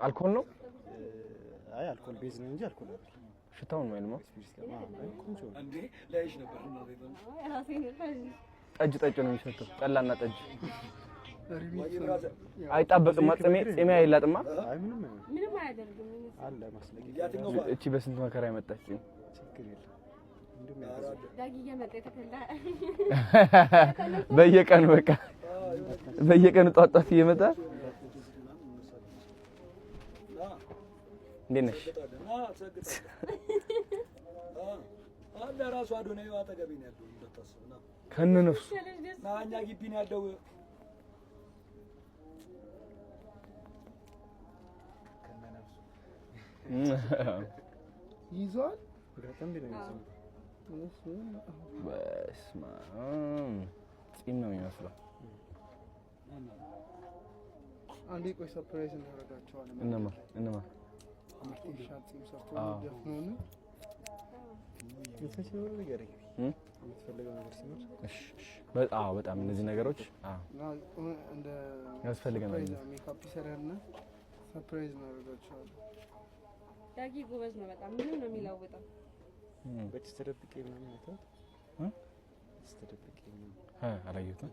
አልኮል ነው። አይ፣ አልኮል base ነው እንጂ አልኮል አይደለም። ሽታውን ነው አይልማ። Spirit ጋር አይ፣ ቆንጆ ነው። ጠጅ ጠጭ ነው የሚሸተው። ጠላና ጠጅ አይጣበቅማ። ጽሜ ጽሜ አይላጥማ። አይ፣ ምንም አይሆንም። ምንም አያደርግም። አለ ማስለቀቂያ። እቺ በስንት መከራ የመጣች ጺም። ችግር የለም። እንዲሁም ያግዛል። ዳጊ እየመጣ የተፈላ። በየቀኑ፣ በቃ በየቀኑ ጧት ጧት እየመጣ። እንዴት ነሽ? አለ፣ ራሱ አዶናይ አጠገቤ ነው ያለው። እንዳታስብ ና። ከነ ነፍሱ። ና፣ እኛ ግቢ ነው ያለው። ከነነፍሱ። ይዟል። በጣም ነው የሚይዘው። በስመ አብ፣ ጺም ነው የሚመስለው። አንዴ ቆይ፣ surprise እናደርጋቸዋለን። እነማ እነማ? Artificial ጺም ሰርቶ አዎ። ደፍኖን። እንትን ሲኖር ንገረኝ። እም? የምትፈልገው ነገር ሲኖር። እሺ። አዎ፣ በጣም እነዚህ ነገሮች፣ አዎ። እንደ ያስፈልገናል። Surprise makeup ይሰራልና surprise እናደርጋቸዋለን። ዳጊ ጎበዝ ነው በጣም፣ ምንም ነው የሚለውጠው። በጭስ ተደብቄ ምናምን አይተኸው? እ? ጭስ ተደብቄ ምናምን። አላየሁትም።